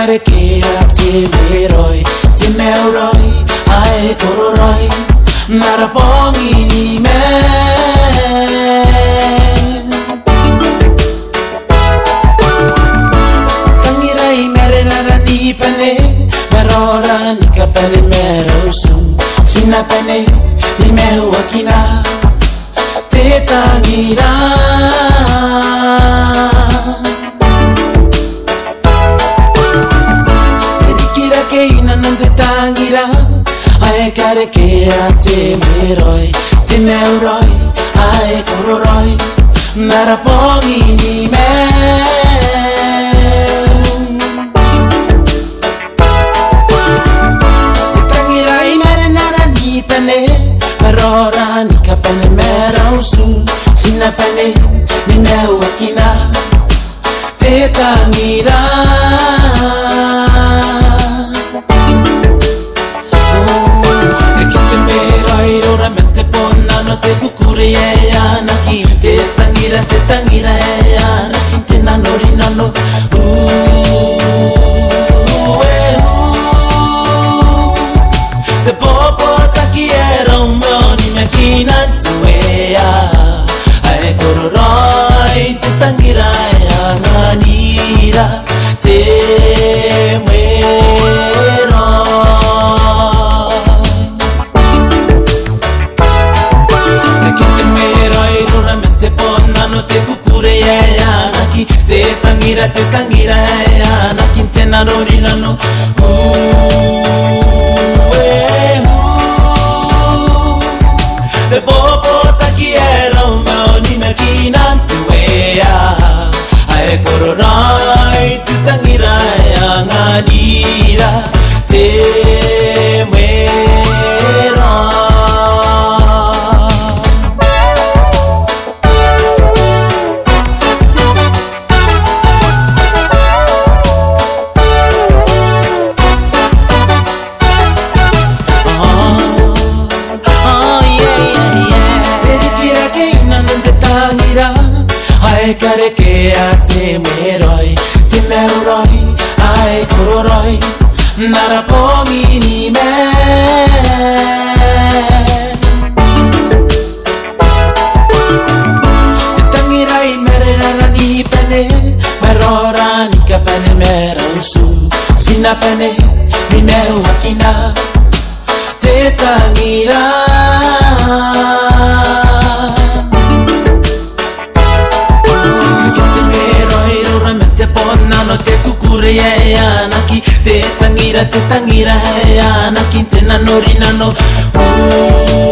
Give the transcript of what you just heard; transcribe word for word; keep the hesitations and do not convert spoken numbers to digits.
Karekea te mweroi, te mweroi ae kororoi n ara bong ni maiu. Tangira i marenara ni bane, ma raora ni kabane ma ara utu. Ti na bane ni maiuakina te tangira. E rikirake i nanon te tangira ae karekea te mweroi, te mweroi ae kororoi n ara bong ni maiu. E tangira i marenara ni bane, ma raora ni kabane ma ara utu. Ti na bane ni maiuakina te tangira. Reke te mweroi raora man te bon nano, te kukurei ae anaki, te tangira, te tangira ae anaki n te nanorinano. Uu, e, uu. Te bobotaki ae rau ma onimakinan te Uea ae kororoi, te tangira ae anganira te mweroi. Reke te mweroi raora man te bon nano, te kukurei ae anaki, te tangira, te tangira ae anaki n te nanorinano. Uu, e, uu. Te bobotaki ae rau ma onimakinan te Uea ae kororoi, te tangira ae anganira te mweroi. E rikirake i nanon te tangira ae karekea te mweroi, te mweroi ae kororoi n ara bong ni maiu. E tangira i marenara ni bane, ma raora ni kabane ma ara utu. Ti na bane ni maiuakina te tangira. Reke te mweroi raora man te bon nano, te kukurei ae anaki, te tangira, te tangira ae anaki n te nanorinano. Uu,